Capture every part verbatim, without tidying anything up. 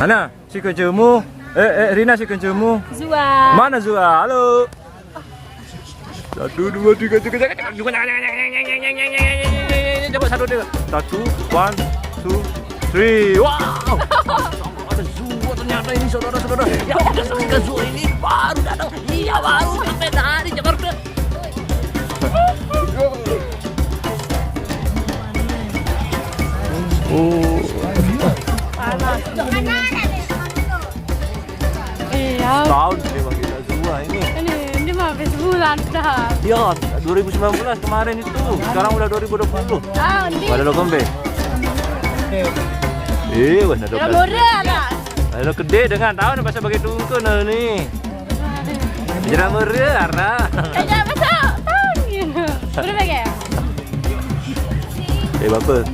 Mana si kencingmu? Eh, eh, Rina si kencingmu. Zua. Mana Zua? Halo. Satu, dua, tiga, tiga, tiga, tiga. Coba satu, tiga. Satu, one, two, three. Wow. Ada Zua ternyata ini, saudara-saudara. Ya, ada Zua ini baru datang. Iya, baru sampai dari Jakarta. Oh. Iya. Setahun dia panggil Zua ini. Ini, ini mah habis bulan dah. Iya, dua ribu sembilan belas kemarin itu. Sekarang udah dua ribu dua puluh. Ah, ini. Pada lo kembe. Iya, benar. Murah lah. Ada gede dengan tahun pas bagi tungku nah ni. Jerang murah, Ara. Kaya apa tau? Tau gitu. Berapa ya? Eh, Bapak.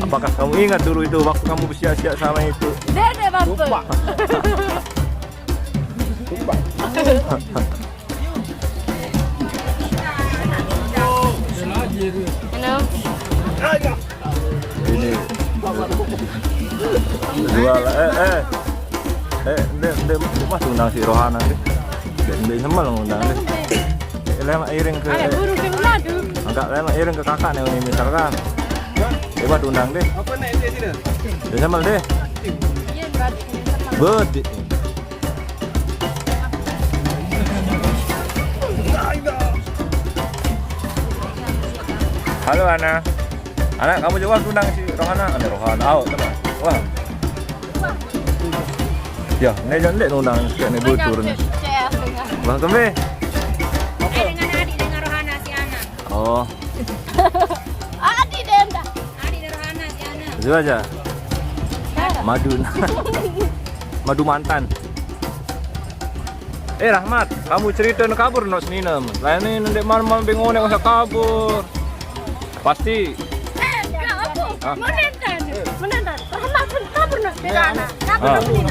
Apakah kamu ingat dulu itu waktu kamu bersiap-siap sama itu? Deh, deh, Bapak. Lupa. Lupa. Halo. Ini jual, eh, eh. Eh, ndek, ndek, Mas undang si Rohana deh. Ndek, ndek Semal ngundang deh. Eh, lema iring ke. Ada guru ke rumah tuh. Angkat lema iring ke kakak nih, ini misalkan. Coba diundang deh. Apa naik dia sini? Dia Semal deh. Iya, Pak. Bedik. Halo, Ana. Anak, kamu coba undang si Rohana. Ada Rohana. Ayo, coba. Wah. Ya, ini jangan dek undang kayak ini butur nih. Bang Kembe. Eh, dengan adik, dengan Rohana si Ana. Oh. Adik deh, entah. Adik dari Rohana si Ana. Itu aja. Madu. Madu mantan. Eh, Rahmat, kamu cerita nak kabur nak seninem. Lain ni nanti malam-malam bingung nak masa kabur. Pasti. Eh, enggak, aku. Hah? Menentang. Menentang. Rahmat pun kabur nak sepeda anak. Kabur nak seninem.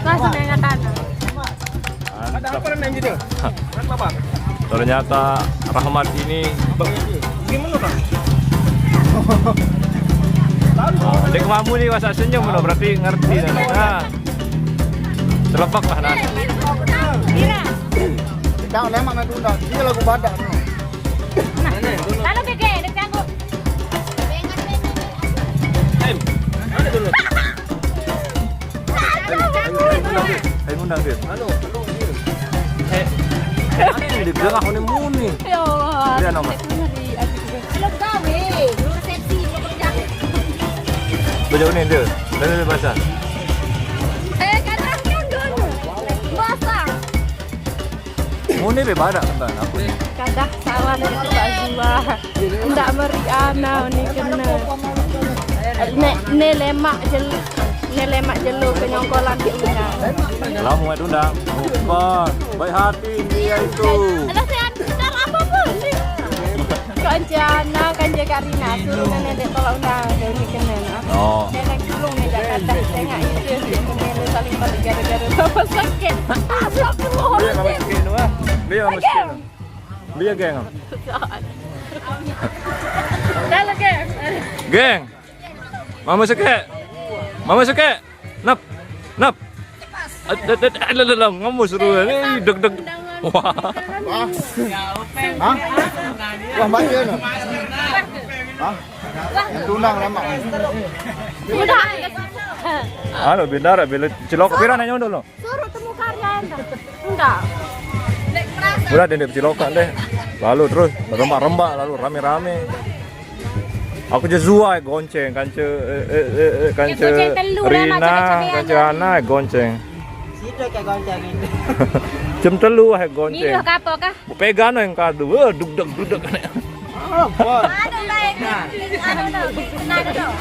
Mas, menentang. Ada apa yang gitu? Ternyata Rahmat ini. Gimana, Bang? Dia kamu ni masa senyum tu, berarti ngerti dah. Ha. Terlepak lah, nah. Jangan lemak nak tunda. Dia lagu badak tu. Kalau bege, dia sanggup. Em, mana dulu? Ayo ngundang dia. Ayo ngundang dia. Halo, halo, dia. Eh, mana yang dia gerak ni muni? Ya Allah. Dia nama? Halo, gawe. Lu resepsi, lu kerja. Lu jauh ni dia. Dah, dah, dah, basah. Eh, kadang kan dulu. Basah. Muni be badak kan aku ni. Kadah salah ni Pak Zua. Ndak meri ana ni kena. Ne, ne lemak jel, ne lemak jelo penyongkolan di undang. Lama tu undang. Lupa. Baik hati dia itu. Ada sehat besar apa pun. Kancana, kance Karina, suruh nenek dek tolak undang, dia ni kena. Oh. Nenek tolong ni Jakarta, tengok itu, dia kena saling pada gara-gara sama sakit. Astagfirullahaladzim. Dia nama sikit tu ah. Dia nama sikit tu. Dia geng ah. Dah lah, geng. Geng. Mama sekek. Mama sekek. Nap. Nap. Ad-, ad-, ad-, ad-, ad-, ad-, ngamus tu. Eh, deg, deg. Wah. Hah? Wah, mati dia tu. Hah? Yang tunang lama. Udah. Anu, bendara, bila celok pira nanya dulu. Suruh temu karya anda. Enggak. Udah deh, deh, pecilokan deh. Lalu terus remba-remba, lalu rame-rame. Aku je zuai gonceng, kance, eh, eh, eh, eh, kance gonceng telu lah, Rina, macam-macam kance ya. Ana, eh, gonceng. Situ kayak gonceng ini. Jam telu ah gonceng. Ini loh kapo kah? Pegang yang kadu, eh, dugdeg, dugdeg. Aduh, baik. Nah, aduh, aduh.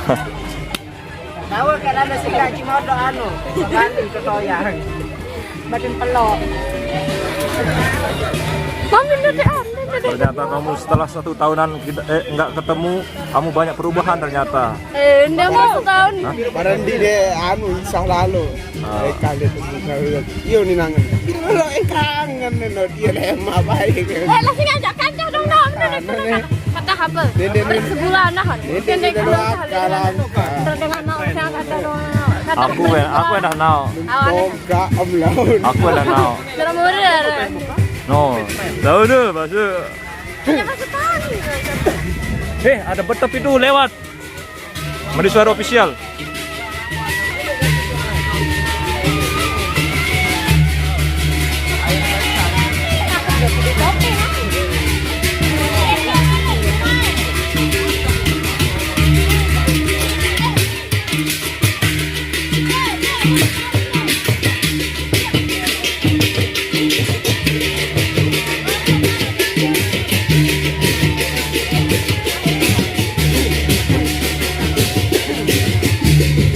Tahu kan ada si gaji modal anu, ganti ke toyang. Badan pelok. Mami, nanti, ah, nanti, nanti. Ternyata kamu setelah satu tahunan kita, eh, nggak ketemu, kamu banyak perubahan ternyata. Eh, ndak mau setahun. Hah? Barang di dia anu, insya Allah lo. Ah. Eh, kali itu, iyo ni nangan. Lo, eh, kangen ni, no, dia lemah baik. Eh, lah, sini ajak kancah dong, dong. Nah, nah, nah. Patah Apa? Sebulan nah. Pendek doang, kalah. Terdengar mau saya kata doang. Aku ya, aku ya dah nau. Tongkak om laun. Aku ya dah nau. Dalam murid. No. Tahu tu, masuk. Eh, ada betep itu lewat. Mandi Suara Official.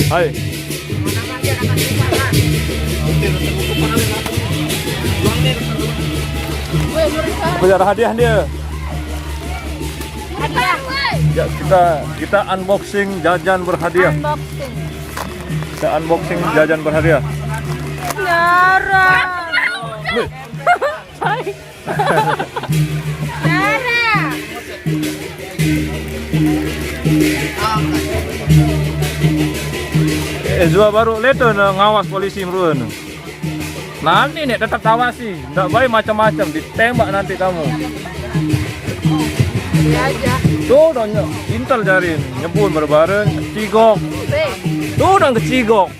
Hai. Apa cara hadiah dia? Ya, kita kita unboxing jajan berhadiah. Unboxing. Kita unboxing jajan berhadiah. Nara. Nara. Eh, Zua baru leto na ngawas polisi merun. Nanti nek tetap tawasi, ndak baik macam-macam, ditembak nanti kamu. Iya aja. Tuh dong, intel jarin, nyebun bare-bare, cigok. Tuh dong kecigok.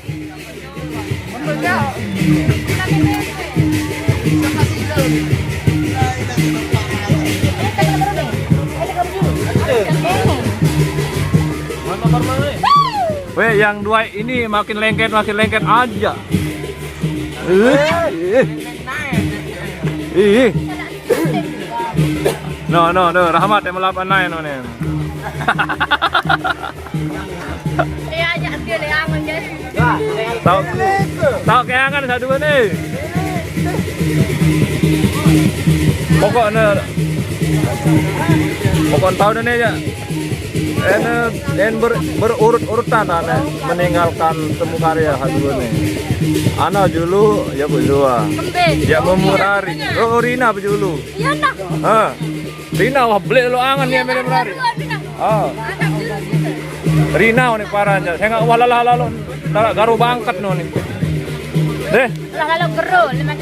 Weh, yang dua ini makin lengket, makin lengket aja. Ih, ih. Ih. No, no, no, Rahmat yang melapan naik no nih. Iya, aja dia leangan, guys. Tahu, tahu keangan satu ni. Pokoknya, pokok tahu ni ya. En, en ber, berurut-urutan ane meninggalkan temu karya hadua ni. Ana julu ya berdua. Ya memurari. Oh, Rina bejulu. Iya nah. Ha. Rina wah beli lo angan ya mene merari. Oh. Rina ni parah aja. Saya nggak wah lalah lalu. Tarak garu bangkat no ni. Deh. Lah kalau geru lima.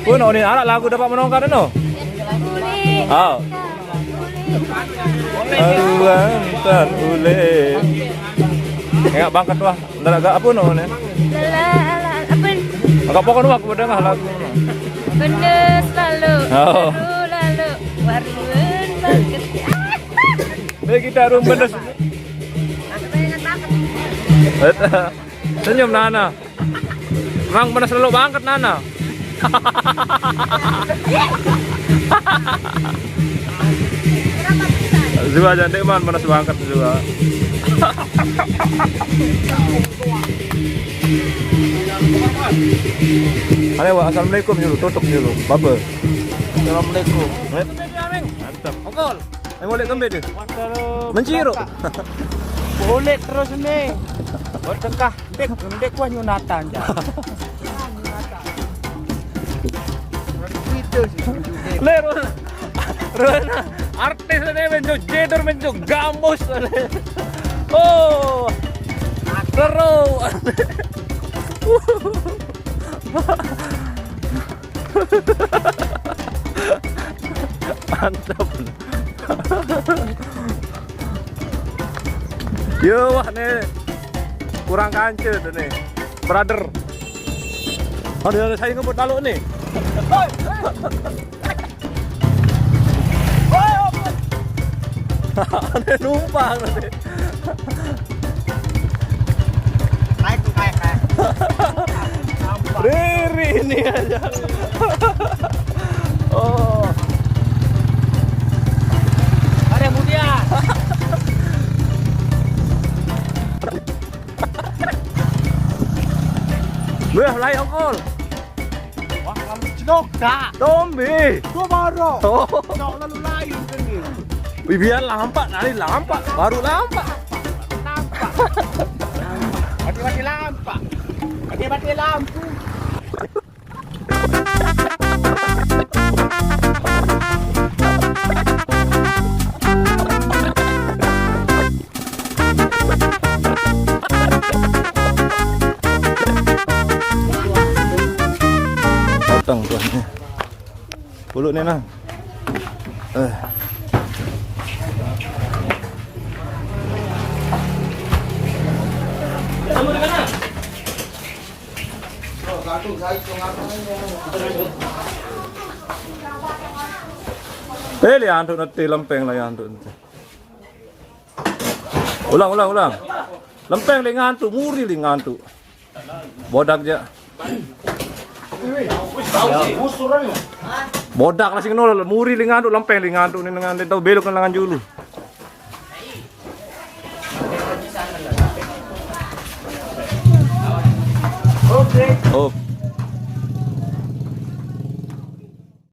Kuno ni anak lagu dapat menongkar no. Oh. Awan tan ule. Enggak bangkat wah. Ndak agak apa no ne? Lala, ala, apa? Agak pokok wah aku dengar lagu no. Benda selalu. Oh. Lalu, lalu. Warun bangkit. Deh kita rum benda. Senyum Nana. Orang pernah selalu bangkat Nana. Zua cantik man, panas bangkat Zua. Halo, Wak. Assalamualaikum dulu, tutup dulu. Baba. Assalamualaikum. Mantap. Ongkol. Eh, boleh kembali tu. Menciru. Boleh terus ni. Bertengkah. Dek, dek kuah nyunatan je. Le, Rul. Rul, artis ni menjuk jedur, menjuk gambus. Oh. Seru. Mantap. Yo, wah ni. Kurang kance tu ni. Brother. Ada, ada saya ngebut lalu ni. Ada numpang nanti. Naik tu, naik, naik. Riri ini aja. Oh. Ada mudia. Beuh, lai ongkol. Wah, kalau cedok dah. Tombi. Dua baru. Oh. Cedok lalu lain kan ni. Biar lampak, kali lampak, baru lampak. Lampak. Mati-mati lampak. Mati-mati lampu. Pulut ni nah. Eh. Pele antuk nanti lempeng lah ya antuk nanti. Ulang, ulang, ulang. Lempeng li ngantuk, muri li ngantuk. Bodak ja. Bodak lah sing nol, muri li ngantuk, lempeng li ngantuk ni dengan dia tahu belok lengan julu. Oke.